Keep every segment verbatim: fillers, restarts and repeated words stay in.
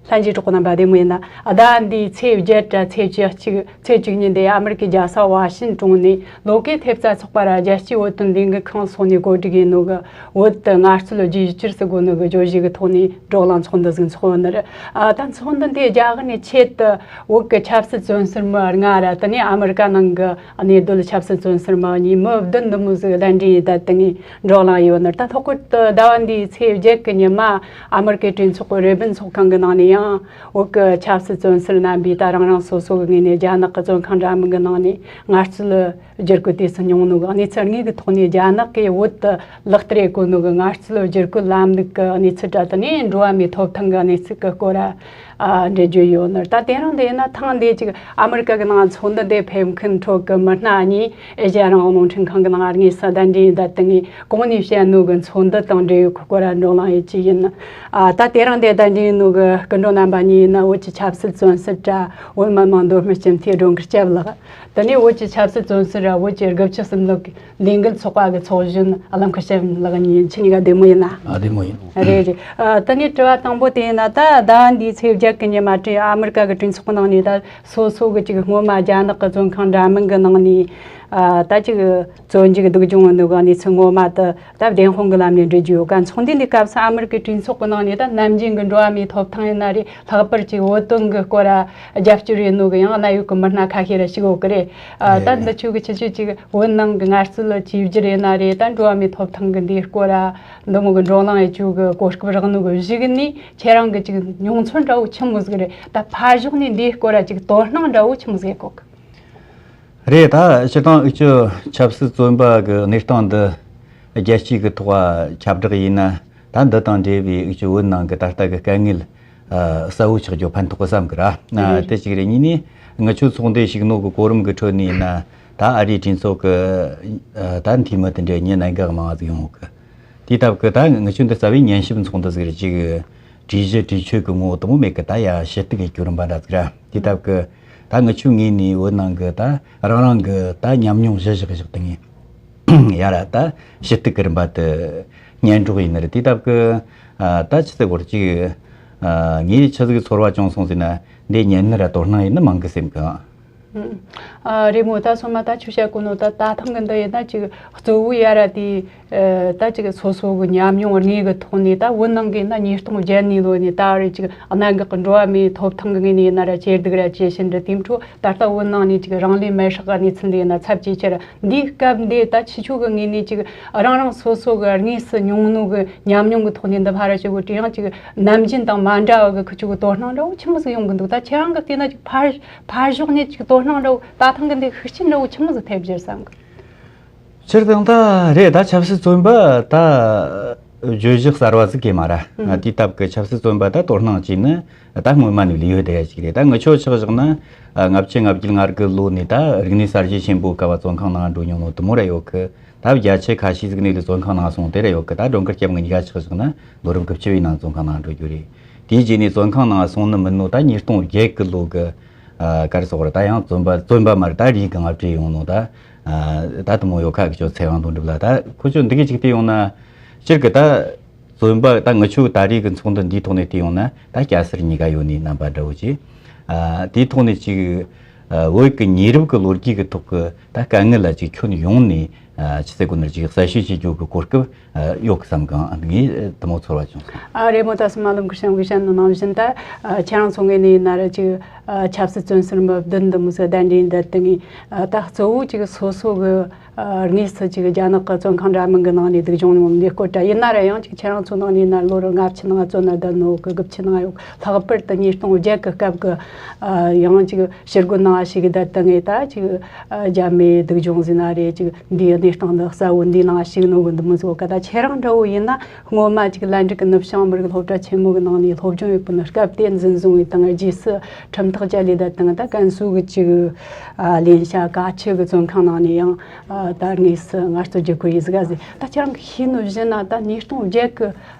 ལྷན་རྒྱས་གྲོགས་རྣམ་པ་བདེ་མོ་ཡིན་ན། ཟླ་འདིའི་ཚེས་བརྒྱད་དྲ་ཚེས་བཅུ་གཅིག་ཚེས་བཅུ་གཉིས་འདི་ཨ་མི་རི་ཀའི་རྒྱལ་ས་ཝ་ཤིན་ཀྲུང་ནས་ལོ་ཀའི་ཐེབས་རྩ་ཚོགས་པ་ར་རྒྱལ་སྤྱིའི་བོད་དོན་ལས་འགུལ་ཁང་སོགས་ནས་གོ་སྒྲིག་ཡིན་ནོ་གི་བོད་དུ་ངལ་རྩོལ་བསྒྱུར་བཅོས་སུ་དགོས་ནོ་གི་བརྗོད་གཞི་གི་ཐོག་ནས་བགྲོ་གླེང་ཚོགས་འདུ་ཟིག་འཚོགས་ཡོད་ནི་རེད། ཨ། ད་ཚོགས་འདུ་འདི་རྒྱ་གར་ནས་ཆེད་དུ་བོད་ཀྱི་ཆབ་སྲིད་བཙོན་ཟུར་མི་ལྔ་ར། དེ་ནས་ཨ་མི་རི་ཀ་ནང་གི་གནས་སྡོད་ཆབ་སྲིད་བཙོན་ཟུར་མི་གཉིས། མི་བདུན་འདི་མོ་ཟིག་གདན་འདྲེན་ཡིན་ད་དེ་ངས་བགྲོ་གླེང་ཡོད་ནི་རེད། ད་ལྷག་པར་དུ་ཟླ་བ་འདིའི་ཚེས་བརྒྱད་ཀྱི་ཉི་མ་ཨ་མི་རི་ཀའི་གྲོས་ཚོགས་ཀྱི་རེ་བན་ཚོགས་ཁང་གི་ནང་ནས་ཡང་བོད་ཀྱི་ཆབ་སྲིད་བཙོན་ཟུར་རྣམ་པས་ད་རང་རང་སོ་སོ་གི་ངོས་ནས་རྒྱ་ནག་གི་བཙོན་ཁང་འདྲ་མིན་གྱི་ནང་ནས་ངལ་རྩོལ་བསྒྱུར་བཀོད་དུས་སུ་མྱོང་ནོ་གི་གནས་ཚུལ་དངོས་ཀྱི་ཐོག་ནས་རྒྱ་ནག་གིས་བོད་དུ་ལག་བསྟར་བྱེད་དགོས་ནོ་གི་ངལ་རྩོལ་བསྒྱུར་བཀོད་ལམ་ལུགས་ཀྱི་གནས་ཚུལ་ར། དེ་ནས་འགྲོ་བ་མིའི་ཐོབ་ཐང་གི་གནས་ཚུལ་གྱི་སྐོར་ར། ཨ། འགྲེལ་བརྗོད་ཡོད་ནི་རེད། ད་དེ་རིང་འདི་ཡིན་ན་ཐེངས་འདིའི་ཅིག་ཨ་མི་རི་ཀ་གི་ནང་ཚོགས་འདུ་འདི་ཕེབས་མཁན་ཁྲོད་ཀྱི་མི་སྣ་གཉིས་ཨེ་ཤ་ཡ་རང་དབང་རླུང་འཕྲིན་ཁང་གི་ནང་དངོས་སུ་གདན་འདྲེན་ཡིན་ད་དེ་ངས་གོང་ནས་བཤད་ནོ་གི་ཚོགས་འདུ་དང་འབྲེལ་ཡོད་ཁུལ་སྐོར་ར་བགྲོ་གླེང་ཡེད་ཀྱི་ཡིན། ཨ། ད་དེ་རིང་འདི་གདན་འདྲེན་ཡིན་ནོ་གི་སྐུ་མགྲོན་རྣམ་པ་གཉིས་ཡིན་ན། བོད་ཀྱི་ཆབ་སྲིད་བཙོན་ཟུར་ར་བོད་མི་མང་མདོ་སྨད་སྤྱི་འཐུས་སྒྲོལ་དཀར་སྐྱབས་ལགས། དེ་ནས་བོད་ཀྱི་ཆབ་སྲིད་བཙོན་ཟུར་ར་བོད་ཀྱི་དགུ་བཅུ་གསུམ་ལོ་ལས་འགུལ་ཚོགས་པ་གི་ཚོགས་གཞོན་ཨ་ལམ་ཁ་ཤེམ་ལགས་གཉིས་ཡིན། ཁྱེད་གཉིས་ཀ་བདེ་མོ་ཡིན་ན། ཨ། བདེ་མོ་ཡིན། རེད་རེད། ཨ། དེ་ནས་དྲི་བ་དང་པོ་དེ་ཡིན་ན། ད་ཟླ་བ་འདིའི་ཚེས་བརྒྱད་ཀྱི་ཉི་མ་ཨ་མི་རི་ཀ་གི་གྲོས་ཚོགས་ནང་ནས་ད་སོ་སོ་གི་ཅིག་སྔོན་མ་རྒྱ་ནག་གི་བཙོན་ཁང་འདྲ་མིན་གི་ནང་ནས། ཨ། ད་ཅིག་བཙོན་འཇུག་སྡུག་སྦྱོང་ཡོད་ནོ་གི་གནས་ཚུལ་སྔོན་མ་དེ་ད་བདེན་དཔང་གི་ལམ་ནས་འགྲེལ་རྒྱུ་ཡོད་ག་ཚོགས་འདུ་འདི་སྐབས་སུ་ཨ་མི་རི་ཀའི་གྲོས་ཚོགས་ཀྱི་ནང་ནས་ད་ནམ་རྒྱུན་གྱི་འགྲོ་བ་མིའི་ཐོབ་ཐང་ཡིན་ན་རེད། ལྷག་པར་ཅིག་བོད་དོན་གྱི་སྐོར་ར་རྒྱབ་སྐྱོར་ཡོད་ནོ་གི་ཡང་གནད་ཡོད་ཀྱི་མི་སྣ་ཁ་ཤས་ར་ཞུགས་ཡོད་གི་རེད། ཨ། ད་འདི་ཆོ་གི་ཁྱེད་ཆོས་ཅིག་བོད་ནང་གི་ངལ་རྩོལ་བཅོས་བསྒྱུར་ཡིན་ན་རེད། ད་འགྲོ་བ་མིའི་ཐོབ་ཐང་གི་འདིའི་སྐོར་ར་འདི་མོ་གི་བགྲོ་གླེང་ཡེད་རྒྱུ་གི་གོ་སྐབས་རག་ནོ་གི་གཞུག་ནས་ཁྱེད་རང་གི་ཅིག་མྱོང་ཚོར་འདྲ་བོ་ཆི་མོ་ཟིག་རེད། ད་ཕར་ཕྱོགས་ནས་འདིའི་སྐོར་ར་ཅིག་དོ་སྣང་འདྲ་བོ་ཆི་མོ་ཟིག་ཡེད་གོ་གི་རེད། ད་སྤྱིར་བཏང་འུ་ཅོ་ཆབ་སྲིད་བཙོན་པ་གི་གནས་སྟངས་འདི་རྒྱལ་སྤྱི་གི་ཐོག་ཁྱབ་བསྒྲགས་ཡིན་ན། ད་འདི་དང་འབྲེལ་བའི་འུ་ཅོ་བོད་ནང་གི་ད་ལྟ་གི་དཀའ་ངལ་གསལ་བོ་ཆགས་རྒྱུ་ཕན་ཐོགས་གི་བསམ་གི་ར། དེ་གཅིག་རེད། གཉིས་ནས་ངི་ཆོ་ཚོགས་འདུ་ཞུགས་ནོ་གི་གོ་རིམ་གི་ཁྲོད་ནས་ཡིན་ན། ད་ཨ་རིའི་གྲོས་ཚོགས་གི་ད་འཐུས་མི་དེ་འདྲའི་མི་གནད་འགག་མང་ཟིག་ཡོང་གི་དེའི་སྟབས་ཀྱིས་ད་ངི་ཆོ་འདི་རྩ་བའི་ཉན་ཞིབ་ཚོགས་འདུ་ཟིག་རེད། ཅིག་གྲོས་གཞི་གྲོས་ཆོད་ཀྱི་ངོ་བོ་དེ་མོ་མེད་ཀི། ད་ཡ་ཞུ་གཏུག་གི་སྐྱོར་རིམ་པ་འདྲ་ཟིག་ར། དེའི་སྟབས་ཀྱིས་ད་ངི་ཆོའི་ངོས་ནས་བོད་ནང་གི་ད་རང་རང་གི་ད་ཉམས་མྱོང་གཞི་བཞག་བཞག་དེ་ངས་ཡ་ར་ད་ཞུ་གཏུག་གི་རིམ་པ་དེ་སྙན་སྒྲོག་ཡིན་ནི་རེད། དེའི་སྟབས་ཀྱིས་ཨ་ད་ཆི་ཟེར་དགོས་རེད། ཅིག་ཨ་ངས་ཆི་ཟིག་ཚོར་བ་བྱུང་སོང་ཟེར་ན། འདི་ཉན་ནི་ར་དོ་སྣང་ཡེད་ནི་མང་གི་སེམས་གི། ཨ། རེད་མོ། ད་སོ་མ་ད་ཆུ་བཤད་གོ་ནོ་ད་ད་ཐེངས་གི་འདི་ཡིན་ན་ཅིག་གཙོ་བོ་ཡ་ར་དེ། ཨ། ད་ཅིག་སོ་སོ་གི་ཉམས་མྱོང་དངོས་གི་ཐོག་ནས། ད་བོད་ནང་གི་ན་ཉིས་སྟོང་བརྒྱད་ནས་ལོ་ནས་ད་རེ་ཅིག་གནད་འགག་གི་འགྲོ་བ་མིའི་ཐོབ་ཐང་གི་ངོས་ནས་ཡིན་ན་ར་ཇེ་སྡུག་ར་ཇེ་ཞན་ར། དེའི་འཕྲོ་ད་ལྟ་བོད་ནང་ནས་ཅིག་རང་ལུས་མེར་སྲེག་གི་གནས་ཚུལ་འདི་ཡིན་ན་ཚབས་ཇེ་ཆེ་ར། འདིའི་སྐབས་འདི་ད་ཁྱེད་ཆོ་གི་ངོས་ནས་ཅིག་རང་རང་སོ་སོ་གི་དངོས་སུ་མྱོང་ནོ་གི་ཉམས་མྱོང་གི་ཐོག་ནས་འདི་ཕར་ར་ཞུ་གོ་དྲི། ཡང་ཅིག་ནམ་རྒྱུན་དང་མ་འདྲ་བ་གི་ཁྱེད་ཆོ་གི་དོ་སྣང་འདྲ་བོ་ཆི་མོ་ཟིག་ཡོང་གི་འདུག་ད་ཁྱེད་རང་གི་བལྟས་ན་ཅིག་ཕར་ཕར་ཕྱོགས་ནས་ཅིག་དོ་སྣང་འདྲ་བོ། ད་ཐེངས་གི་འདི་ཤུགས་རྐྱེན་འདྲ་བོ་ཆི་མོ་ཟིག་ཐེབས་རྒྱུ་བསམ་གི། སྤྱིར་བཏང་ད་རེད། ད་ཆབ་སྲིད་བཙོན་པ་ད་བརྗོད་གཞི་གསར་བ་ཟིག་གི་མ་ར། ཨ། དེའི་སྟབས་ཀྱིས་ཆབ་སྲིད་བཙོན་པ་ད་དོ་སྣང་བྱས་ན་ད་སྔོན་མ་ནས་ལས་ཡོད་བསྡད་ཡ་ཅིག་རེད། ད་ངི་ཆོ་ཆགས་བཞག་ན། ཨ། ལྔ་བཅུ་ང་བརྒྱད་ང་དགུ་ལོ་ནས་ད་རིག་གནས་གསར་བརྗེ་ཆེན་པོའི་སྐབས་བཙོན་ཁང་ནང་འགྲོ་མྱོང་ནོ་དེ་མོ་ར་ཡོད་གི། ད་བརྒྱ་ཆ་ཁ་ཤས་ཟིག་ནས་ལས་བཙོན་ཁང་ནང་སོང་དེ་ར་ཡོད་གི། ད་སྒྲོལ་དཀར་སྐྱབས་ངེད་གཉིས་ཀ་ཆགས་བཞག་ན་ལོ་རིམ་དགུ་བཅུ་བའི་ནང་བཙོན་ཁང་ནང་འགྲོ་རྒྱུ་རེད། དེའི་རྗེས་ནས་བཙོན་ཁང་ནང་སོང་ནི་མིན་ནོ་ད་ཉིས་སྟོང་བརྒྱད་གི་ལོ་གི། ཨ། ག་རེ་ཟེར་དགོས་རེད། ད་ཡང་བཙོན་པ་བཙོན་པ་མ་རེད། ད་རིགས་གི་ང་བྲོས་ཡོང་ནོ་ད། ཨ། ད་དེ་མོ་ཡོད་ཁ་གི། ཆོ་ཚེ་དབང་དོན་གྲུབ་ལགས། ད་ཁོ་ཆོ་འདི་གི་ཅིག་བལྟས་ཡོང་ན། སྤྱིར་གི་ད་བཙོན་པ་ད་ངི་ཆོ་ད་རེས་གི་ཚོགས་འདུ་འདིའི་ཐོག་ནས་བལྟས་ཡོང་ན། ད་སྐྱ་སེར་གཉིས་ཀ་ཡོད་ནི་རྣམ་པ་འདྲ་བོ་ཅིག། ཨ། དེའི་ཐོག་ནས་ཅིག། ཨ། བོད་ཀྱི་ཉེ་རབས་ཀྱི་ལོ་རྒྱུས་ཀྱི་ཐོག་གི་ད་དཀའ་ངལ་ལ་ཅིག་ཁྱོན་ཡོངས་ནས། ཨ། ཆི་ཟེར་དགོས་ན། ཅིག་གསལ་བཤད་བྱེད་རྒྱུ་གི་གོ་སྐབས། ཨ། ཡོད་གི་བསམ་གི། ཨ། ངས་དེ་མོ་ཚོར་བ་བྱུང་སོང་། ཨ། རེད་མོ། ད་སོ་མ་ལམ་ཁ་ཤེམ་གི་བཤད་ནོ་ནང་བཞིན་ད། ཨ། ཁྱེད་རང་ཚོ་ངོས་ནས་ཡིན་ན་ར་ཅིག། ཨ། ཆབ་སྲིད་བཙོན་ཟུར་མི་བདུན་འདི་མོ་ཟིག་གདན་འདྲེན་འདི་དེ་ངས། ཨ། ད་གཙོ་བོ་ཅིག་སོ་སོ་གི། ཨ། དངོས་སུ་ཅིག་རྒྱ་ནག་གི་བཙོན་ཁང་འདྲ་མིན་གི་ནང་ནས་སྡུག་སྦྱོང་མྱོང་ནི་སྐོར་འདྲ་ཡིན་ན་ར། ཡང་ཅིག་ཁྱེད་རང་ཚོ་ནང་ནས་ཡིན་ན་ལོ་རེ་ལྔ་བཅུ་ནང་བཙོན་ན་བསྡད་ནོ་གི། དགུ་བཅུ་ནང་ཡོད། ལྷག་པར་དུ་ཉིས་སྟོང་བརྒྱད་གི་སྐབས་གི། ཨ། ཡང་ཅིག་ཕྱིར་རྒོལ་ནང་ཞུགས་གི་བསྡད་དེ་ངས་ད་ཅིག། ཨ། རྒྱ་མིའི་སྡུག་སྦྱོང་ཟེར་ན་རེད། ཅིག་འདིའི་གནས་སྟངས་འདི་གསལ་བོ་འདིའི་ནང་ཞུགས་ནོ་གི་འདི་མོ་ཟིག་ཡོད་ག། ད་ཁྱེད་རང་འདྲ་བོ་ཡིན་ན། སྔོན་མ་ཅིག་ལན་ཀྲིག་གི་ནུབ་བྱང་མི་རིགས་སློབ་གྲྭ་ཆེན་མོ་གི་ནང་ནས་སློབ་སྦྱོང་ཡོད་པ་ནི། སྐབས་དེ་འཛིན་བཟུང་བའི་དང་། རྗེས་སུ་ཁྲིམས་ཐག་བཅད་ལས་བསྡད་དང་། ད་ཀན་སུའུ་གི་ཅིག། ཨ། ལིན་ཤ་ཀ་ཆུ་གི་བཙོན་ཁང་ནང་ནས་ཡང་། ཨ། ད་དངོས་སུ་ངལ་རྩོལ་བསྒྱུར་བཀོད་ཡེད་ཟིག་ག་ཟེར། ད་ཁྱེད་རང་གིས་ཤེས་ནོ་བཞིན་ན། ད་ཉིས་སྟོང་བརྒྱད་གི་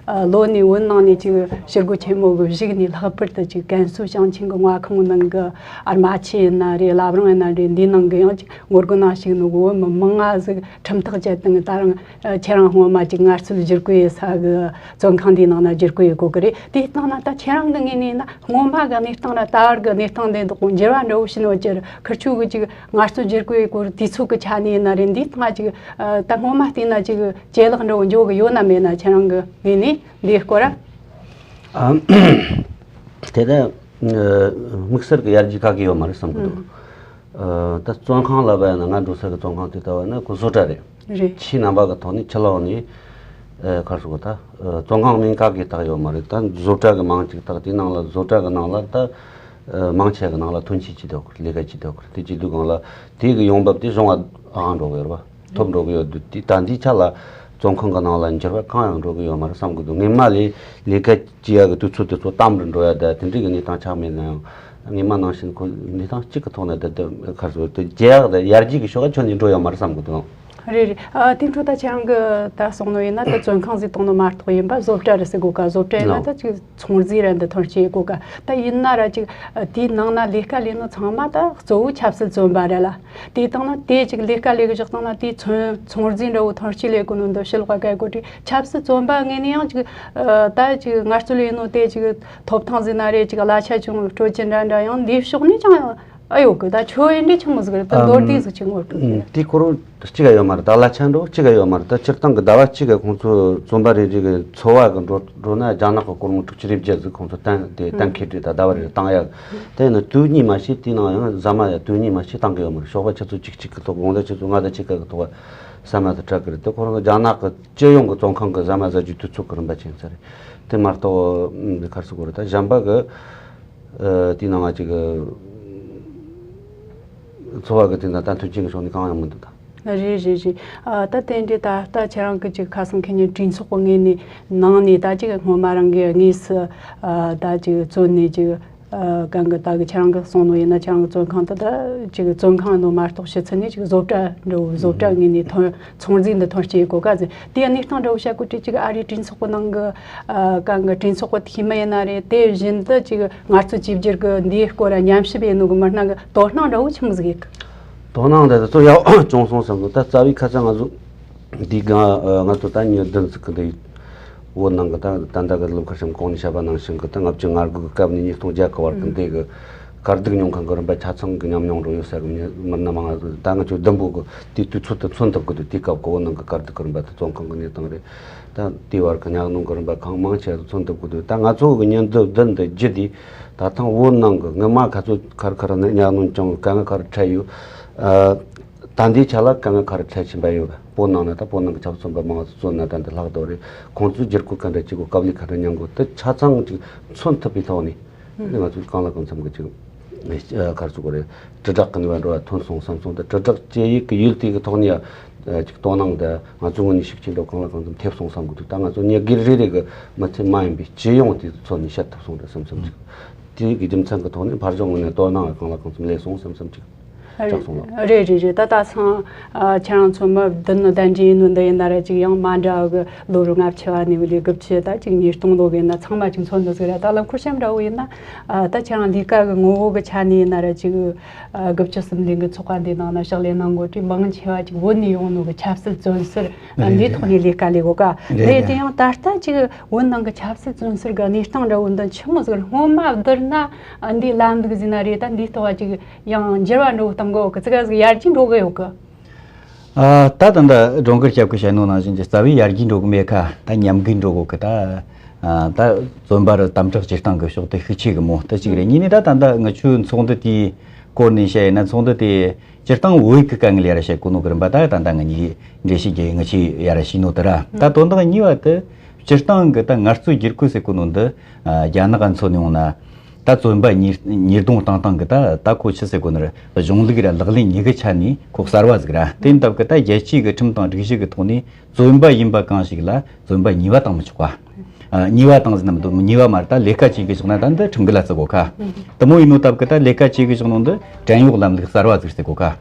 ལོ་ནས་བོད་ནང་ནས་ཅིག་ཞི་རྒོལ་ཆེན་མོ་གི་གཞུག་ནས་ལྷག་པར་དུ་ཅིག་ཀན་སུའུ་ཞིང་ཆེན་གི་མངའ་ཁོངས་ནང་གི་རྨ་ཆུ་ཡིན་ན་རེད། བླ་བྲང་ཡིན་ན་རེད། འདིའི་ནང་གི་ཡང་ཅིག་ངོ་རྒོལ་ནང་ཞུགས་ནོ་གི་བོད་མི་མང་ང་ཟིག་ཁྲིམས་ཐག་བཅད་བཏང་། ད་རུང་ཁྱེད་རང་སྔོན་མ་ཅིག་ངལ་རྩོལ་བསྒྱུར་བཀོད་ཡེད་ས་གི་བཙོན་ཁང་འདིའི་ནང་ན་བསྒྱུར་བཀོད་ཡེད་གོ་གི་རེད། དེ་ལྟ་ན་ད་ཁྱེད་རང་གི་ངོས་ནས་ན་སྔོན་མ་གི་གནས་སྟངས་ར་ད་བར་གི་གནས་སྟངས་འདི་དག་འགྱུར་བ་འདྲ་བོ་ཕྱིན་ཡོད་ཀྱི་རེད། ཁིར་ཆོ་གི་ཅིག་ངལ་རྩོལ་བསྒྱུར་བཀོད་ཡེད་གོ་དུས་ཚོད་གི་ཆ་ནས་ཡིན་ན་རེད། འདིའི་སྟེང་ཅིག་ཨ་ད་སྔོན་མ་བལྟས་ན་ཅིག་ཇེ་ལེགས་འགྲོ་འགྱོ་གི་ཡོད་ན་མེད་ན། ཁྱེད་རང་གི་ངོས་ནས་འདིའི་སྐོར་ར། ཨ། དེ་ད་དམིགས་བསལ་གི་ཡར་རྒྱས་ག་གི་ཡོད་མ་རེད་བསམ་གི་འདུག་ཨ། ད་བཙོན་ཁང་ལབ་པ་ཡིན་ན། ང་འགྲོ་ས་གི་བཙོན་ཁང་དེ་ལྟ་བ་ན་ཁོ་བཟོ་གྲྭ་རེད། རེད། ཆེས་རྣམ་པ་གི་ཐོག་ནས་ཕྱི་ལོགས་ནས་ཨ་ག་རེ་ཟེར་དགོས། ད་ཨ་བཙོན་ཁང་མིང་ག་གི་བཏགས་ཡོད་མ་རེད། ད་བཟོ་གྲྭ་གི་མིང་ཅིག་བཏགས། དེའི་ནང་ལ་བཟོ་གྲྭ་གི་ནང་ལ་ད་ཨ་མང་ཆེ་གི་ནང་ལ་ཐོན་སྐྱེད་བྱེད་དེ་ཡོད་གི། ལས་ཀ་བྱེད་དེ་ཡོད་གི། དེ་བྱེད་དུས་སྒང་ལ་དེ་གི་ཡོང་འབབ་དེ་གཞུང་ལ་ཨང་འགྲོ་གི་ཡོད་རེད་པ། ཐོབ་འགྲོ་གི་ཡོད་དུས། དེ་ད་འདིའི་ཆ་ལ་བཙོན་ཁང་གི་ནང་ལ་འགྱུར་བ་གང་ཡང་འགྲོ་གི་ཡོད་མ་རེད་བསམ་གི་འདུག་སྔོན་མ་ལས་ལས་ཀ་བྱེད་ཡག་གི་དུས་ཚོད་དེ་ཚོ་དམ་རུ་འགྲོ་ཡ། ད་དེ་འདྲའི་གི་གནས་སྟངས་ཆགས་མེད་ན་ཡང་། སྔོན་མ་ནང་བཞིན་ཁོ་གནས་སྟངས་གཅིག་གི་ཐོག་ནས་ད་ལྟ་ག་རེ་ཟེར་དགོས། དེ་རྒྱལ་ཡག་དང་ཡར་རྒྱས་ཀྱི་ཕྱོགས་ཁྱོན་ནས་འགྲོ་ཡོད་མ་རེད་བསམ་གི་འདུག་རེད་རེད། ཨ་དེ་འཕྲོ་ད་ཁྱེད་རང་གི་ད་གསུངས་ནོ་ཡིན་ན། ད་བཙོན་ཁང་ཟིག་བཏང་ནོ་མ་གཏོགས་ཡིན་པ། བཟོ་གྲྭ་རེད་ཟེར་གོ་ག་བཟོ་གྲྭ་ཡིན་ན་ལགས། ད་ཅིག་ཚོང་རྫས་ར་འདི་ཐོན་སྐྱེད་གོ་ག་ད་ཡིན་ན་ར་ཅིག་ཨ་དེའི་ནང་ན་ལས་ཀ་ལས་ནོ་ཚང་མ་ད་གཙོ་བོ་ཆབ་སྲིད་བཙོན་པ་རེད་ལ། དེ་དང་ན་དེ་ཅིག་ལས་ཀ་ལས་གི་བཞག་སྟངས་ན། དེ་ཚོང་ཚོང་རྫས་འདྲ་བོ་ཐོན་སྐྱེད་ལས་གོ་ནོ་འདི་ཕྱི་ལོགས་ག་གོ་དྲི། ཆབ་སྲིད་བཙོན་པ་ངོས་ནས་ཡང་ཅིག་ཨ་ད་ཅིག་ངལ་རྩོལ་ཡིན་ནོ་དེ་ཅིག་ཐོབ་ཐང་ཟིན་ན་རེད། ཅིག་གླ་ཆ་ཅུང་སྤྲོད་ཀྱི་འདྲ་འདྲ་ཡང་འདིའི་ཕྱོགས་ནས་ཀྱང་ཨ་ཡོད་གི། ད་ཁྱོད་ཡིན་འདྲ་ཆི་མོ་ཟིག་རེད། ད་མདོར་བསྡུས་ཟིག་ཅིག་ངོ་སྤྲོད་ཨམ། དེ་ཁོ་རང་གཅིག་ག་ཡོད་མ་རེད། ད་གླ་ཆ་འགྲོ་གཅིག་ག་ཡོད་མ་རེད། ད་སྤྱིར་བཏང་གི་ཟླ་བ་གཅིག་ག་ཁོང་ཚོ་བཙོན་པ་རེ་རེ་གི་འཚོ་བ་གི་འགྲོ་འགྲོ་ན་རྒྱ་ནག་གི་སྒོར་མོ་དྲུག་ཅུ་རེ་བརྒྱད་ཟིག་ཁོང་ཚོ་གཏན་དེ་གཏན་འཁེལ་རེད། ད་ཟླ་བ་རེ་རེ་བཏང་ཡ། དེ་ཡིན་ན་དུས་གཉིས་མ་ཞིག་དེའི་ནང་ཡང་ཟ་མ་ཡ་དུས་གཉིས་མ་ཞིག་བཏང་གི་ཡོད་མ་རེད། ཞོགས་པ་ཆུ་ཚོད་གཅིག་གཅིག་གི་ཐོག་དགོང་དག་ཆུ་ཚོད་ལྔ་དང་ཕྱེད་ཀ་གི་ཐོག་ཟ་མ་དེ་སྤྲད་གི་རེད། དེ་ཁོ་རང་གི་རྒྱ་ནག་གི་སྤྱི་ཡོངས་ཀྱི་བཙོན་ཁང་གི་ཟ་མ་ཟ་རྒྱུའི་དུས་ཚོད་ཀྱི་རིམ་པ་ཅན་ཙམ་རེད། དེ་མ་གཏོགས་ཨ་ག་རེ་ཟེར་དགོས་རེད། ད་གཞན་པ་གི་ཨ་དེའི་ནང་ང་ཅིག་གི་འཚོ་བ་གི་དེ་འདྲ་ད་མཐུན་རྐྱེན་གྱི་ཕྱོགས་ནས་གང་ཡང་མི་འདུག་ད། རེད་རེད་རེད། ཨ་ད་དེ་འདྲའི་ད་ལྟ་ཁྱེད་རང་གི་ཅིག་ཁ་སང་ཁེ་ཉིན་གྲོས་ཚོགས་ཀྱི་ངོས་ནས་ནང་ནས་ད་ཅིག་སྔོན་མ་རང་གི་དངོས་སུ་ཨ་ད་ཅིག་བཙོན་ནས་ཅིག་ཨ་གང་གི་ད་གི་ཁྱེད་རང་གི་གསུང་ནོ་ཡིན་ན། ཁྱེད་རང་གི་བཙོན་ཁང་དུ་ད་ཅིག་བཙོན་ཁང་ནོ་མ་གཏོགས་ཕྱི་ཚུལ་ནས་ཅིག་བཟོ་གྲྭ་འདྲ་བོ་བཟོ་གྲྭ་ངོས་ནས་ཐོན་ཚོང་རྫས་འདི་ཐོན་སྐྱེད་གོ་ག་ཟེར། དེ་ཡང་གནས་སྟངས་འདྲ་བོ་བཤད་གོ་དུས་ཅིག་ཨ་རིའི་གྲོས་ཚོགས་ཀྱི་ནང་གི་ཨ་གང་གི་གྲོས་ཚོགས་ཀྱི་འཐུས་མི་ཡིན་ན་རེད། དེ་བཞིན་དུ་ཅིག་ངལ་རྩོལ་བཅོས་བསྒྱུར་གི་འདིའི་སྐོར་ཉམས་ཞིབ་ཡིན་ནོ་གི་མི་སྣ་གི་དོ་སྣང་འདྲ་བོ་ཆི་མོ་ཟིག་ཡོད་གི། དོ་སྣང་དེ་ཚོ་ཡག་བྱུང་སོང་བསམ་གི། ད་རྩ་བའི་ཁ་ཚ་ང་ཚོ་འདི་ག་ང་ཚོ་ད་ཉིན་བདུན་ཟིག་གི་འདི་བོད་ནང་གི་ད་ད་ལྟ་གི་ལམ་ཁ་ཧྲིམ་གོང་ནས་བཤད་པ་ནང་བཞིན་གི་ད་ལྔ་བཅུ་ང་དགུ་གི་སྐབས་ནས་ཉིས་སྟོང་བརྒྱད་གི་བར་གི་འདི་གི་དཀའ་སྡུག་མྱོང་མཁན་གི་རིམ་པ་ཆ་ཚང་གི་ཉམས་མྱོང་རོ་ཡོད་ས་གི་མི་མི་སྣ་མང་ང་ཚོ་ད་ང་ཚོ་བདུན་པོ་གི་དེའི་དུས་ཚོད་དུ་མཚོན་ཐུབ་གི་འདུག་དེའི་སྐབས་གི་བོད་ནང་གི་དཀའ་སྡུག་གི་རིམ་པ་དེ་བཙོན་ཁང་གི་གནས་སྟངས་རེད། ད་དེའི་བར་གི་ཉག་གནོན་གི་རིམ་པ་གང་མང་ཆེ་ཚོ་མཚོན་ཐུབ་གི་འདུག་ད་ང་ཚོ་གི་ཉིན་བདུན་བདུན་དུ་བརྒྱུད་དེ་ད་ཐེངས་བོད་ནང་གི་སྔོན་མ་ག་ཚོད་ག་རེ་ག་རེ་ནས་ཉག་གནོན་བྱུང་། དཀའ་ངལ་ག་རེ་འཕྲད་ཡོད། ཨ་ད་ལྟའི་ཆ་ལ་དཀའ་ངལ་ག་རེ་འཕྲད་བཞིན་པ་ཡོད། བོད་ནང་ན་ད་བོད་ནང་གི་ཆབ་སྲིད་བཙོན་པ་མང་ཚོགས་བཙོན་ན་ད་འདི་ལྷག་དོ་རེད། ཁོང་ཚོས་བསྒྱུར་བཀོད་ག་འདྲ་བྱེད་དགོས། དཀའ་ལས་ག་འདྲ་མྱངས་དགོས། དེ་ཆ་ཚང་ཅིག་མཚོན་ཐུབ་པའི་ཐོག་ནས་ང་ཚོས་གང་ལ་གང་འཚམ་གི་ཅིག་ག་རེ་ཟེར་དགོས་རེད། དྲིལ་བསྒྲགས་གི་ནུས་པ་འགྲོ་བ་ཐོན་སོང་བསམ་སོང་། དེ་དྲིལ་བསྒྲགས་བྱེད་ཡུལ་གི་ཡུལ་དེ་གི་ཐོག་ནས་ཡ་ཅིག་དོ་སྣང་དེ་ང་ཚོའི་ངོས་ནས་ཤུགས་ཆེན་པོ་གང་ལ་གང་འཚམ་ཐེབས་སོང་བསམ་གི་འདུག་ད་ང་ཚོ་མི་སྒེར་རེ་རེ་གི་མི་ཚེ་མ་ཡིན་པའི་སྤྱི་ཡོངས་དེ་མཚོན་ནས་བཤད་ཐུབ་སོང་རེད་བསམ་བསམ་ཅིག་དེ་གི་རྒྱུ་མཚན་གི་ཐོག་ནས་ཕར་ཕྱོགས་ངོས་ནས་དོ་སྣང་གང་ལ་གང་འཚམ་སླེབས་སོང་བསམ་བསམ་ཅིག་ཆགས་སོང་ལགས། རེད་རེད་རེད། ད་ད་སང་ཨ་ཁྱེད་རང་ཚོ་མི་བདུན་ནི་གདན་འདྲེན་ཡིན་ནོ་འདི་ཡིན་ན་ར་ཅིག་ཡང་མ་འདྲ་བ་གི་ལོ་རུ་ལྔ་བཅུ་བ་ནས་བུད་ལས་དགུ་བཅུ་ད་ཅིག་ཉིས་སྟོང་ལོ་གི་ཡིན་ན་ཚང་མ་ཅིག་མཚོན་ནི་ཟིག་ར། ད་ལམ་ཁུར་ཤམ་འདྲ་བོ་ཡིན་ན་ཨ་ད་ཁྱེད་རང་ལས་ཀ་གི་ངོ་བོ་གི་ཆ་ནས་ཡིན་ན་ར་ཅིག་ཨ་དགུ་བཅུ་གསུམ་ལྡན་གི་ཚོགས་པ་འདི་ནང་ན་ཕྱག་ལས་གནང་དགོས་དུས་མང་ཆེ་བ་ཅིག་བོད་ནས་ཡོང་ནོ་གི་ཆབ་སྲིད་བཙོན་ཟུར་ཨ་འདིའི་ཐོག་ནས་ལས་ཀ་ལས་གོ་ག་རེད། དེ་ཡང་ད་ལྟ་ཅིག་བོད་ནང་གི་ཆབ་སྲིད་བཙོན་ཟུར་གི་གནས་སྟངས་འདྲ་བོ་འདི་ཆི་མོ་ཟིག་སྔོན་མ་བསྡུར་ན་ཨ་འདི་ལམ་ལུགས་ཟིན་ན་རེད། ད་འདིའི་ཐོག་ཅིག་ཡང་འགྱུར་བ་འགྲོ་གི་གཏོང་གི་ཡོད་གི། ཙི་ག་ཟིག་ཡར་རྒྱས་འགྲོ་གི་ཡོད་གི། ཨ་ད་ད་ད་སྒྲོན་སྐུར་སྐྱབས་ཀྱི་བཤད་ནོ་ནང་བཞིན་གྱི་རྩ་བའི་ཡར་རྒྱས་འགྲོ་གི་མེད་ཁ། ད་ཉམས་རྒུད་འགྲོ་གི་གི། ད་ཨ་ད་བཙོན་པ་རུ་དམ་དྲག་བྱེད་སྟངས་ཀྱི་ཕྱོགས་དེ་ཤུགས་ཆེ་གི་མོ་དེ་གཅིག་རེད། གཉིས་ནས་ད་ད་ད་ང་ཆོའི་ཚོགས་འདུ་དེའི་སྐོར་ནས་བཤད་ཡིན་ན། ཚོགས་འདུ་དེ་སྤྱིར་བཏང་བོད་ཀྱི་དཀའ་ངལ་ཡར་བཤད་གོ་ནོ་གི་རིམ་པ་ད་ད་ད་ང་གཉིས་འགྲེལ་བཤད་རྒྱག་ང་ཆོས་ཡར་བཤད་ནོ་དེ་ར། ད་དོན་དག་གཉིས་པ་དེ་སྤྱིར་བཏང་གི་ད་ངལ་རྩོལ་བསྒྱུར་བཀོད་ཟེར་གོ་ནོ་འདི་ཨ་རྒྱ་ནག་མཚོན་ཡོང་ན། ད་བཙོན་པ་ཉེས་ཉེས་རྡུང་བཏང་སྟངས་ཀྱི་ད་ད་ཁོ་ཆི་ཟེར་དགོས་ནི་རེད། གཞུང་ལུགས་ར་ལག་ལེན་གཉིས་ཀྱི་ཆ་ནས་ཁོ་གསར་བ་ཟིག་ར། དེ་ཡིན་སྟབས་ཀྱི་ད་རྒྱལ་སྤྱིའི་གི་ཁྲིམས་དང་སྒྲིག་གཞི་གི་ཐོག་ནས་བཙོན་པ་ཡིན་པ་གང་ཞིག་ལ་བཙོན་པ་ཉེས་པ་བཏང་མི་ཆོག་པ། ཨ། ཉེས་པ་བཏང་ཟིན་ནམ་དུ་ཉེས་པ་མ་རེད། ད་ལས་ཀ་བྱེད་གི་བཞག་ན་ད་འདི་ཁྲིམས་འགལ་ལ་བརྩི་གོ་ཁ། དེ་མོ་ཡིན་ནོ་སྟབས་གི་ད་ལས་ཀ་བྱེད་གི་བཞག་ནོ་འདི་བྲན་གཡོག་ལམ་ལུགས་གསར་བ་ཟིག་བརྩི་གོ་ཁ།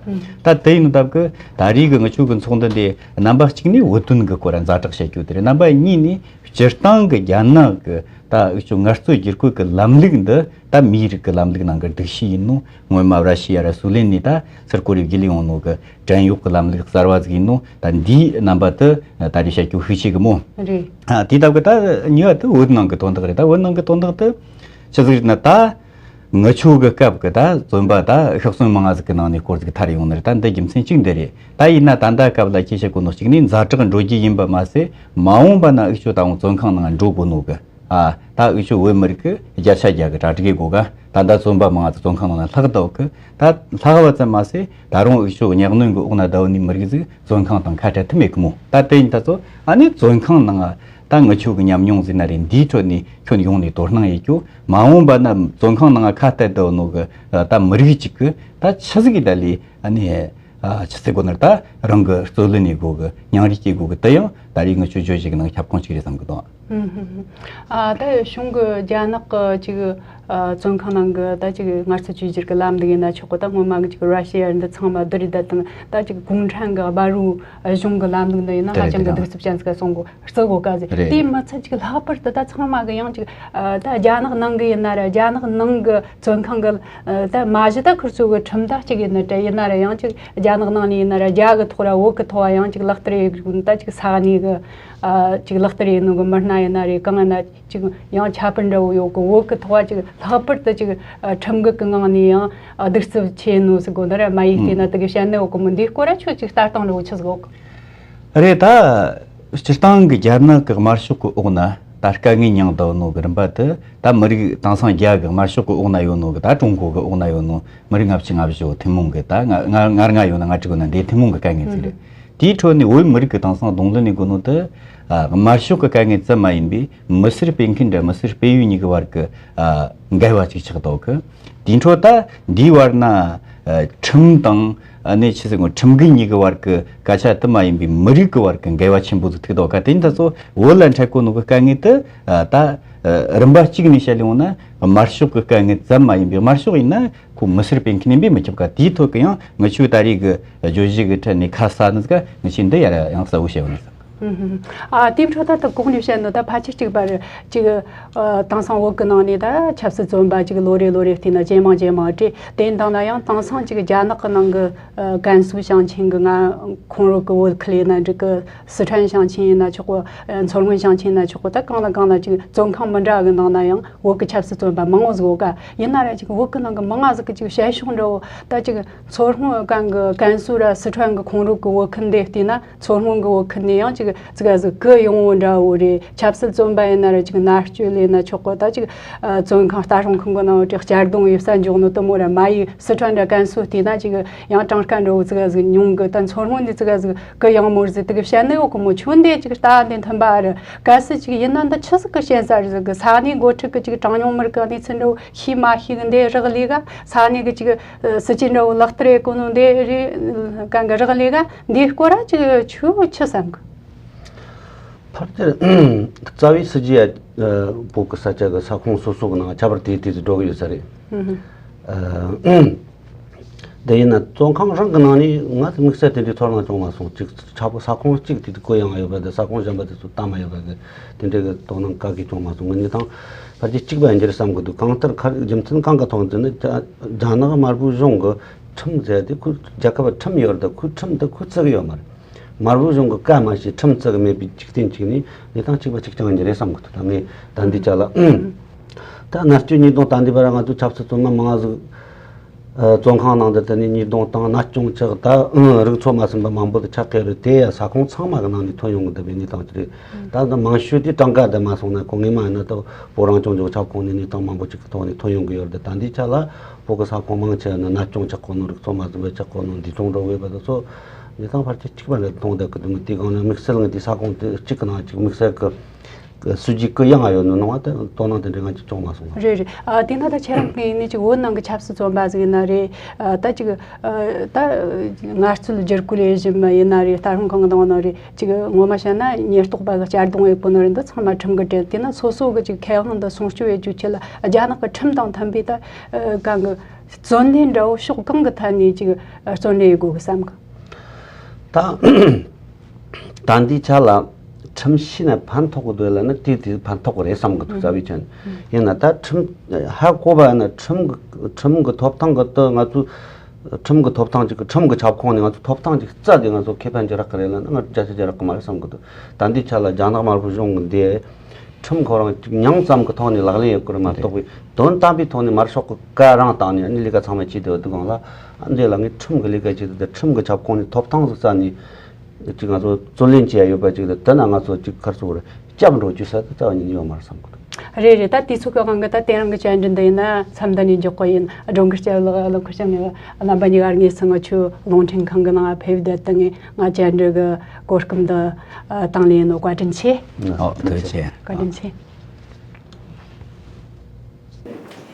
ད་དེ་ཡིན་ནོ་སྟབས་གི་ད་རེས་གི་ངི་ཆོ་གི་ཚོགས་འདུ་འདི་རྣམ་པ་གཅིག་ནས་བོད་དོན་གི་སྐོར་ཛ་དྲག་བཤད་རྒྱུ་དེ་རེད། རྣམ་པ་གཉིས་ནས་སྤྱིར་བཏང་གི་རྒྱ་ནག་གི་ད་འུ་ཆོ་ངལ་རྩོལ་བསྒྱུར་བཀོད་གི་ལམ་ལུགས་འདི་ད་མིའི་རིགས་གི་ལམ་ལུགས་ནང་གི་སྒྲིག་གཞི་ཡིན་ནོ། སྔོན་མ་ར་ཤི་ཡ་ར་སུའུ་ལེན་ནས་ད་སིར་གོ་རི་བརྒྱུད་ལས་ཡོང་ནོ་གི་བྲན་གཡོག་གི་ལམ་ལུགས་གསར་བ་ཟིག་ཡིན་ནོ། ད་འདིའི་རྣམ་པ་དེ་ད་རེས་བཤད་རྒྱུ་ཤུགས་ཆེ་གི་མོ། རེད། ཨ། དེ་ལྟ་བུ་ད་གཉིས་པ་དེ་བོད་ནང་གི་དོན་དག་རེད། ད་བོད་ནང་གི་དོན་དག་དེ་ཆི་ཟིག་རེད་ན། ད་ངི་ཆོ་གི་སྐབས་གི་ད་བཙོན་པ་ད་ཤི་གསོན་མང་ང་ཟིག་གི་ནང་ནས་སྐོར་ཟིག་ཐར་ཡོང་ནི་རེད། ད་འདི་རྒྱུ་མཚན་གཅིག་འདི་རེད། ད་ཡིན་ན་ད་ལྟ་སྐབས་ལ་ཁྱེད་བཤད་གོ་ནོ་གཅིག་ནས་ཛ་དྲག་འགྲོ་རྒྱུ་ཡིན་པ་མ་ཟད། མ་འོངས་པ་ན་འུ་ཆོ་ད་འོང་བཙོན་ཁང་ནང་འགྲོ་དགོ་ནོ་གི། ཨ། ད་འུ་ཆོ་བོད་མི་རིགས་ཀྱི་བརྒྱ་ཆ་བརྒྱ་གི་གྲ་སྒྲིག་གི་དགོ་ག། ད་ལྟ་བཙོན་པ་མང་ང་ཚོ་བཙོན་ཁང་ནང་ལྷག་བསྡད་གི། ད་ལྷག་པ་ཙམ་མ་ཟད་ད་རུང་འུ་ཆོ་གི་གཉའ་གནོན་གི་འོག་ན་བསྡད་ནི་མི་རིགས་ཟིག་བཙོན་ཁང་དང་ཁ་བྲལ་ཐུབ་མེད་གི་མོ། ད་དེ་ཡིན་ད་ཚོ་ཨ་ནི་བཙོན་ཁང་ནང་ད་ངི་ཆོ་གི་ཉམས་མྱོང་ཟིན་ན་རེད། འདིའི་ཁྲོད་ནས་ཁྱོན་ཡོངས་ནས་དོ་སྣང་ཡེད་རྒྱུ། མ་འོངས་པ་ན་བཙོན་ཁང་ནང་ཁ་གཏད་བསྡད་ནོ་གི་ད་མི་རིགས་གཅིག་གི་ད་ཆི་ཟིག་གི་ད་ལས་ཨ་ནི། ཨ། ཆི་ཟེར་དགོས་ནི་རེད། ད་རང་གི་རྩོད་ལེན་ཡེད་དགོ་གི། མཉམ་རུབ་སྐྱེལ་དགོ་གི། དེ་ཡང་ད་རེས་ངི་ཆོ་བརྗོད་གཞི་གི་ནང་ཁྱབ་ཁོངས་གཅིག་རེད་བསམ་གི་འདུག། ཨ། ད་གཞུང་གི་རྒྱ་ནག་གི་ཅིག་ཨ་བཙོན་ཁང་ནང་གི་ད་ཅིག་ངལ་རྩོལ་བཅོས་བསྒྱུར་གི་ལམ་ལུགས་ཡིན་ན་ཆོག་གི། ད་སྔོན་མ་གི་ཅིག་ར་ཤི་ཡ་འདི་ཚང་མ་བསྡུར་རེ་བསྡད་དང་། ད་ཅིག་གུང་ཁྲན་གི་སྦ་རུའི་གཞུང་གི་ལམ་ལུགས་འདི་ཡིན་ན་དེ་ཧ་རེད། ཅང་གི་དེ་གདུག་རྩུབ་ཅན་ཟིག་ག་སོང་གོ། བརྩི་དགོ་ག་ཟེར། རེད། དེ་མི་ཚད་ཅིག་ལྷག་པར་དུ་ད་ཚང་མ་གི་ཡང་ཅིག་ཨ་ད་རྒྱ་ནག་ནང་གི་ཡིན་ན་ར། རྒྱ་ནག་ནང་གི་བཙོན་ཁང་གི་ཨ་ད་མ་གཞི་ད་ཁིར་ཚོ་གི་ཁྲིམས་ད་གཅིག་ཡིན་ནི་རེད། ཡིན་ན་ར་ཡང་ཅིག་རྒྱ་ནག་ནང་ནས་ཡིན་ན་ར་རྒྱ་གི་ཐོག་ར་བོད་གི་ཐོག་ཡང་ཅིག་ལག་བསྟར་ཡེད་དགོས་ནི། ད་ཅིག་ས་གནས་གི་ཨ་ཅིག་ལག་བསྟར་ཡེད་ནོ་གི་མི་སྣ་ཡིན་ན་རེད། གང་ཡིན་ན་ཅིག་ཡང་ཁྱད་པར་འདྲ་བོ་ཡོད་གི། བོད་གི་ཐོག་ཅིག་ལྷག་པར་དུ་ཅིག་ཨ་ཁྲིམས་འགལ་གི་ངང་ནས་ཡང་ཨ་གདུག་རྩུབ་ཆེ་ནོ་ཟེར་གོ་ནི་ར། མ་ཡིག་བལྟས་ན་དེ་གི་བཤད་ནི་ཡོད་གི་མོ། འདིའི་སྐོར་ར་ཁྱོད་ཅིག་ལྟ་སྟངས་འདྲ་བོ་ཆི་ཟིག་ཡོད་གི། རེད། ད་སྤྱིར་བཏང་གི་རྒྱ་ནག་གི་དམར་ཤོག་གི་འོག་ན་ད་དཀའ་ངལ་མྱངས་བསྡད་ནོ་གི་རིམ་པ་དེ། ད་མི་རིགས་དེང་སང་རྒྱ་གི་དམར་ཤོག་གི་འོག་ན་ཡོད་ནོ་གི། ད་ཀྲུང་གོ་གི་འོག་ན་ཡོད་ནོ་མི་རིགས་ལྔ་བཅུ་ང་བཞི་བོ་ཐུན་མོང་གི། ད་ང་ང་ང་ལྔ་ཡོད་ན་ང་དྲུག་ཡོད་ན་འདི་ཐུན་མོང་གི་དཀའ་ངལ་ཅིག་རེད། དེའི་ཁྲོད་ནས་བོད་མི་རིགས་གི་དེང་སང་གདོང་ལེན་ནས་དགོས་ནོ་དེ། ཨ། དམར་ཤོག་གི་དཀའ་ངལ་ཙམ་མ་ཡིན་པའི་མི་སེར་སྤེལ་མཁན་འདྲ་མི་སེར་སྤེལ་ཡུལ་གཉིས་ཀྱི་བར་གི་ཨ་འགལ་བ་ཅིག་ཆགས་བསྡད་གི། དེའི་འཕྲོ་ད་འདིའི་བར་ན་ཨ་ཁྲིམས་དང་ཨ་ནི་ཆི་ཟེར་ངོ་ཁྲིམས་འགལ་གཉིས་ཀྱི་བར་གྱི་སྐད་ཆ་དེ་མ་ཡིན་པའི་མི་རིགས་ཀྱི་བར་གྱི་འགལ་བ་ཆེན་པོ་ཟིག་ཐུག་འདུག་ག། དེ་ཡིན་ད་ཚོ་བོད་ལ་འཕྲད་གོ་ནོ་གི་དཀའ་ངལ་དེ་ཨ་ད་ཨ་རིམ་པ་གཅིག་ནས་བཤད་ཡོང་ན་དམར་ཤོག་གི་དཀའ་ངལ་ཙམ་མ་ཡིན་པའི། དམར་ཤོག་ཡིན་ན་ཁོ་མི་སེར་སྤེལ་མཁན་ཡིན་པས་མི་ཁྱབ་ག། དེའི་ཐོག་གི་ཡང་ངི་ཆོས་ད་རེས་གི་བརྗོད་གཞི་གི་ཁྲོད་ནས་ཁ་གསལ་ནི་ཟིག་ག་ངི་ཆོས་འདི་ཡར་ཡང་གསལ་བོ་བཤད་ཡོང་ནི་ཟིག། ཨ། དེའི་འཕྲོ་ད་ད་གོང་ནས་བཤད་ནོ་ད་ཕལ་ཆེར་གཅིག་པ་རེད། ཅིག་ཨ་དེང་སང་བོད་ཀྱི་ནང་ནས་ད་ཆབ་སྲིད་བཙོན་པ་ཅིག་ལོ་རེ་ལོ་རེ་བལྟས་ན་ཇེ་མང་ཇེ་མང་རེད། དེ་ཡིན་དང་ན་ཡང་དེང་སང་ཅིག་རྒྱ་ནག་གི་ནང་གི་ཨ་ཀན་སུའུ་ཞིང་ཆེན་གི་ང་ཁོང་རང་གི་བོད་ཁུལ་ཡིན་ན་འགྲིག་གི། སི་ཁྲོན་ཞིང་ཆེན་ཡིན་ན་ཆོག་གི། ཨ་མཚོ་སྔོན་ཞིང་ཆེན་ཡིན་ན་ཆོག་གི། ད་གང་ལ་གང་ལ་ཅིག་བཙོན་ཁང་མི་འདྲ་གི་ནང་ན་ཡང་བོད་ཀྱི་ཆབ་སྲིད་བཙོན་པ་མང་བོ་ཟིག་ཡོད་ག། ཡིན་ན་ར་ཅིག་བོད་ཀྱི་ནང་གི་མང་ང་ཟིག་གི་ཅིག་བཤད་ཕྱོགས་འདྲ་བོ། ད་ཅིག་མཚོ་སྔོན་གང་གི་ཀན་སུའུ་ར་སི་ཁྲོན་གི་ཁོང་རང་གི་བོད་ཁུལ་འདི་བལྟས་ན། མཚོ་སྔོན་གི་བོད་ཁུལ་ནས་ཡང་ཅིག་ཙི་ག་ཟིག་གུ་ཡངས་བོ་འདྲ་བོ་རེད། ཆབ་སྲིད་བཙོན་པ་ཡིན་ན་ར་ཅིག་མནར་གཅོད་ལས་ན་ཆོག་གི། ད་ཅིག་ཨ་བཙོན་ཁང་ལྟ་སྲུང་ཁང་གི་ནང་ཅིག་གཅར་རྡུང་ཡེད་ས་འཇོག་ནོ་དེ་མོ་ར་མ་ཡིན། སི་ཁྲོན་ར་ཀན་སུའུ་བལྟས་ན་ཅིག་ཡང་གྲངས་ཀ་འདྲ་བོ་ཙི་ག་ཟིག་ཉུང་གི། ད་མཚོ་སྔོན་འདི་ཙི་ག་ཟིག་གུ་ཡངས་མོ་རེད་ཟེར་དེ་གི་བཤད་ནི་ཡོད་གི་མོ། ཁྱོད་འདི་ཅིག་ལྟ་འདི་མཐུན་པ་རེད། གལ་སྲིད་ཅིག་ཡིན་ན་འདི་ཆི་ཟིག་གི་ཞན་ས་རེད་ཟེར་གི། ས་གནས་འགོ་ཁྲིད་གི་ཅིག་གྲངས་ཉུང་མི་རིགས་གི་གནས་ཚུལ་འདྲ་བོ་ཤེས་མ་ཤེས་གི་འདི་རག་ལས་ག། ས་གནས་གི་ཅིག་སྲིད་ཇུས་འདྲ་བོ་ལག་བསྟར་ཡེད་གོ་ནོ་འདི་རེད་གང་གི་རག་ལས་ག། འདིའི་སྐོར་ར་ཅིག་ཁྱོད་ཆི་བསམ་གི། ཕལ་ཆེར་རྩ་བའི་སྲིད་ཇུས་ཡ་བོད་ཀྱི་ས་ཆ་གི་ས་ཁོངས་སོ་སོ་གི་ནང་ཁྱད་པར་དེ་དེ་ཚོ་འགྲོ་གི་ཡོད་ས་རེད། ཨ་དེ་ཡིན་ན་བཙོན་ཁང་རང་གི་ནང་ནས་ང་ཚོ་དམིགས་བསལ་དེ་འདྲའི་ཚོར་སྣང་བྱུང་མ་སོང་། གཅིག་ཆགས་པ་ས་ཁོངས་གཅིག་དེ་དུས་གུ་ཡངས་ཡོད་པ་དང་ས་ཁོངས་གཞན་པ་དེ་ཚོ་དྭངས་མ་ཡོད་པ་གི་དེ་འདྲའི་གི་དོ་སྣང་ག་གེ་བྱུང་མ་སོང་། ངས་གནས་སྟངས་ཕལ་ཆེར་གཅིག་པ་ཡིན་རྒྱུ་རེད་བསམ་གི་འདུག། གང་ལྟར་ཁ་རྒྱུ་མཚན་གང་གི་ཐོག་ནས་ཟེར་ན། རྒྱ་རྒྱ་ནག་དམར་པོའི་གཞུང་གི་ཁྲིམས་ཟེར་དེ་ཁོའི་རྒྱལ་ཁབ་ཁྲིམས་ཡོད་རེད། ཁོའི་ཁྲིམས་དེ་ཁོས་བརྩི་གི་ཡོད་མ་རེད། དམར་པོའི་གཞུང་གི་བཀའ་མ་བྱས་ཁྲིམས་བརྩི་གི་མེད་པའི་འཇིག་རྟེན་གཅིག་ནས་གནས་སྟངས་གཅིག་པ་གཅིག་རྐྱང་ཡིན་རྒྱུ་རེད་བསམ་གི་འདུག། ད་ངས་ད་འདི་ཅག་ལ་ད་མནར་གཅོད་ཉེས་རྡུང་ད་འདི་བར་ང་ཚོའི་ཆབ་སྲིད་བཙོན་པ་མང་ང་ཟིག་ཨ་བཙོན་ཁང་ནང་དུ་དེ་ནས་ཉེས་རྡུང་བཏང་། མནར་གཅོད་ཆགས། ད་ཨང་རིགས་འཚོ་མ་ཟིན་པ་མང་པོ་དེ་ཆགས་ཀྱི་རེད། དེ་ཡང་ས་ཁོངས་ཚང་མ་གི་ནང་ནས་ཐོན་ཡོང་གི་འདུག་པའི་གནས་སྟངས་ཅིག་རེད། ད་ད་མང་ཤོས་དེ་གྲངས་ཀ་དེ་མ་སོང་ན་ཁོ་ངོ་མ་ཡིན་ན་ད་བོད་རང་སྐྱོང་ལྗོངས་ཁྱབ་ཁོངས་ནས་གནས་སྟངས་མང་པོ་ཅིག་གི་ཐོག་ནས་ཐོན་ཡོང་གི་ཡོད་རེད། ད་འདི་ཆ་ལ་བོད་གི་ས་ཁོངས་མང་ཆེ་བ་ནི་མནར་གཅོད་ཆགས་གོ་ནོ། རིགས་འཚོ་མ་ཟིན་པ་ཆགས་གོ་ནོ། འདས་གྲོངས་འགྲོ་གི་ཡོད་པ་དེ་ཚོ་གནས་སྟངས་ཕལ་ཆེར་གཅིག་པ་འདྲ་མཐོང་བསྡད་གི་འདུག། དེའི་སྒང་ནས་དམིགས་བསལ་ངས་དེ་ས་ཁོངས་དེ་གཅིག་གི་ནང་གཅིག་དམིགས་བསལ་གི་ སྲིད་ཇུས་གུ་ཡངས་ཡོད་ནོ་ནང་བ་དེ་དོ་སྣང་དེ་འདྲ་ང་ཅིག་བྱུང་མ་སོང་བ། རེད་རེད། ཨ་དེ་ན་ད་ཁྱེད་རང་གི་ཡིན་ནི་ཅིག་བོད་ནང་གི་ཆབ་སྲིད་བཙོན་པ་ཟིག་ཡིན་ན་རེད། ཨ་ད་ཅིག་ཨ་ད་ངལ་རྩོལ་བསྒྱུར་བཀོད་རེ་ཞིམ་ཡིན་ན་རེད། ལྟ་སྲུང་ཁང་གི་དང་ནོ་རེད། ཅིག་ངོ་མ་བཤད་ན་ཉེན་རྟོག་པ་གི་གཅར་རྡུང་ཡེད་གོ་ནོ་རེད། འདི་ཚང་མ་ཁྲིམས་གི་གྲལ། དེ་ན་སོ་སོ་གི་ཅིག་ཁེ་དབང་འདི་སྲུང་སྐྱོབ་ཡེད་རྒྱུ་ཆེད་ལ་རྒྱ་ནག་གི་ཁྲིམས་དང་མཐུན་པའི་ད་ཨ་གང་གི་བརྩོན་ལེན་འདྲ་བོ་ཕྱོགས་གང་གི་ཐད་ནས་ཅིག་བརྩོན་ལེན་ཡེད་དགོས་གི་བསམ་གི། ད་ད་འདི་ཆ་ལ་ཁྲིམས་ཤེས་ན་ཕན་ཐོགས་གི་འདུག་ལབ་ན་དེ་དེ་ཕན་ཐོགས་གི་རེད་བསམ་གི་འདུག་རྩ་བའི་ཆ་ནས། ཡིན་ན་ད་ཁྲིམས་ཧ་གོ་བ་ཡིན་ན་ཁྲིམས་གི་ཁྲིམས་གི་ཐོབ་ཐང་གི་ད་ང་ཚོ་ཁྲིམས་གི་ཐོབ་ཐང་ཅིག་གི་ཁྲིམས་གི་ཁྱབ་ཁོངས་ནས་ང་ཚོ་ཐོབ་ཐང་ཅིག་རྩ་དེ་ང་ཚོ་ཁེ་ཕན་ཅིག་རག་གི་རེད་ལབ་ན་ང་ཚོ་བརྒྱ་ཆ་བརྒྱ་རག་གི་མ་རེད་བསམ་གི་འདུག་ད་འདི་ཆ་ལ་རྒྱ་ནག་དམར་པོ་གཞུང་གི་འདི་ཁྲིམས་ཁོ་རང་ཅིག་མྱིང་ཙམ་གི་ཐོག་ནས་ལག་ལེན་ཡེད་གི་རེད་མ་གཏོགས་པའི་དོན་དམ་པའི་ཐོག་ནས་མར་ཕྱོགས་གི་བཀའ་རང་བཏང་ནས་ཨ་ནི་ལས་ཀ་ཚང་མ་བྱས་བསྡད་པ་འདུག་གང་ལ། ཨ་འདི་ལ་ངས་ཁྲིམས་གི་ལས་ཀ་བྱས་ཏེ་ཁྲིམས་གི་ཁྱབ་ཁོངས་ནས་ཐོབ་ཐང་ཟིག་རྩ་ནས་ཅིག་ང་ཚོ་བརྩོན་ལེན་བྱས་ཡོད་པ་ཅིག་དང་། དེ་ན་ང་ཚོ་ཅིག་ཁར་ཚུར་བསྐྱབས་འགྲོ་རྒྱུ་ས་དེ་རྩ་བ་ཉིད་ནས་ཡོད་མ་རེད་བསམ་གི་འདུག་རེད་རེད། ད་དུས་ཚོད་ཀྱི་དབང་གིས་ད་དེ་རིང་གི་བཅར་འདྲི་འདི་ཡིན་ན་མཚམས་འདི་ནས་འཇོག་གི་ཡིན། སྒྲོན་གར་སྐྱབས་ལགས། ལགས་ཁུར་ཞིང་ངས་རྣམ་པ་གཉིས་ཀ་དངོས་སུ་ང་ཆོའི་རླུང་འཕྲིན་ཁང་གི་ནང་ཕེབས་བསྡད་དེ་ངས་ང་བཅར་འདྲི་གི་གོ་སྐབས་འདི་ཨ་བཏང་ལེ་ཡིན་ནོ། བཀའ་དྲིན་ཆེ། ཨོ་ཐུགས་རྗེ་ཆེ། བཀའ་དྲིན་ཆེ།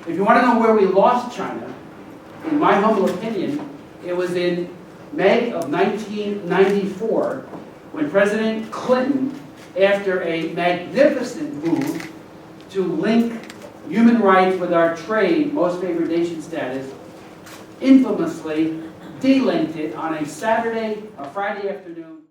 If you want to know where we lost China, in my humble opinion, it was in May of nineteen ninety-four when President Clinton, after a magnificent move to link human rights with our trade, most favored nation status, infamously delinked it on a Saturday, a Friday afternoon.